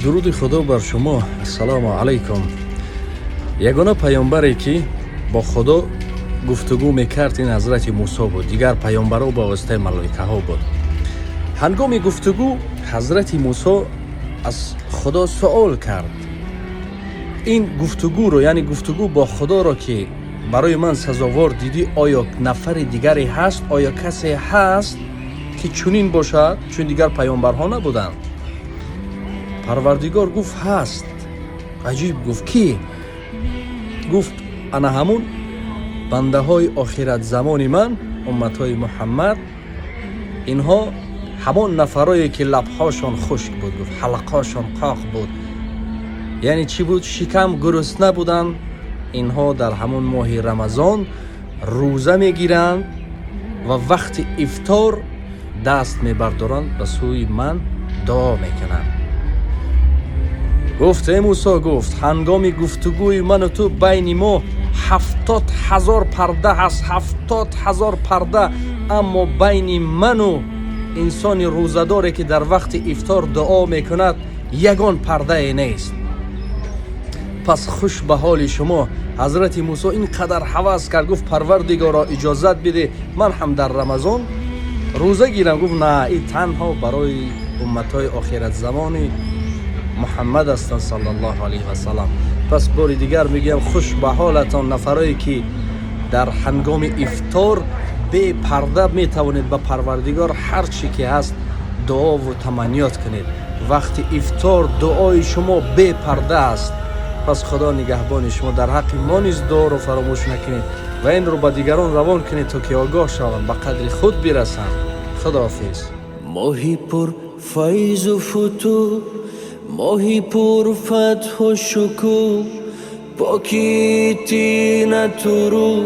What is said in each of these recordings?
Дуруди Худо бар шумо, ассалому алайкум. Ягона паёмбаре, ки бо Худо гуфтугӯ мекард, ин Ҳазрати Мусо буд. Дигар паёмбарҳо ба воситаи малоикаҳо буд. Ҳангоми гуфтугӯ Ҳазрати Мусо аз Худо суол кард: ин гуфтугӯро, яъне гуфтугӯ бо Худоро, ки барои ман сазовор дидӣ, оё нафари дигаре ҳаст? Оё касе ҳаст, ки чунин бошад? Чун дигар паёмбарҳо набуданд. Парвардигор гуфт: ҳаст. Аҷиб, гуфт: кӣ? Гуфт: ана ҳамун бандаҳои охиратзамони ман, умматҳои Муҳаммад. Инҳо ҳамон нафарое, ки лабҳошон хушк буд, гуфт, ҳалқашон қоқ буд, яъне чӣ буд? Шикам гурусна буданд. Инҳо дар ҳамон моҳи Рамазон рӯза мегиранд ва вақти ифтор даст мебардоранд, ба сӯи ман дуо мекунанд. Гуфт: э Мусо, гуфт, ҳангоми гуфтугӯи ману ту байни мо 70 000 парда ҳаст, 70 000 парда, аммо байни ману инсони рӯзадоре, ки дар вақти ифтор дуо мекунад, ягон пардае нест. Пас хуш ба ҳоли шумо. Ҳазрати Мусо ин қадар ҳавас кард, гуфт: Парвардигоро, иҷозат биде, ман ҳам дар Рамазон рӯза гирам. Гуфт: на, ин танҳо барои умматҳои охиратзамони Муҳаммад ҳастанд, саллаллоҳу алайҳи васаллам. Пас бори дигар мегӯям: хуш ба ҳолатон, нафарое, ки дар ҳангоми ифтор бепарда метавонед ба Парвардигор ҳар чӣ ки ҳаст дуову таманниёт кунед. Вақти ифтор дуои шумо бепарда аст. Пас Худо нигаҳбони шумо. Дар ҳаққи мо низ дуоро фаромӯш накунед ва инро ба дигарон равон кунед, то ки огоҳ шаванд, ба қадри худ бирасанд. Худоҳофиз. Моҳи пур файзу футӯҳ, моҳи пур фатҳу шукӯҳ, покии тинату рӯҳ,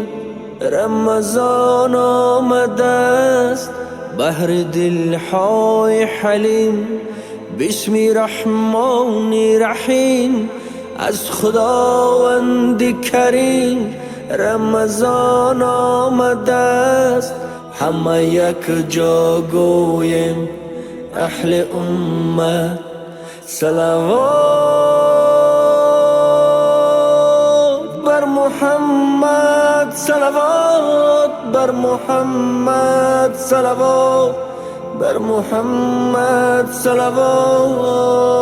Рамазон омадааст баҳри дилҳои ҳалим. Бисми Раҳмони Раҳим, аз Худованди Карим, Рамазон омадааст. Ҳама якҷо гӯем, аҳли уммат: салавот бар Муҳаммад, салавот бар Муҳаммад, салавот бар Муҳаммад, салавот.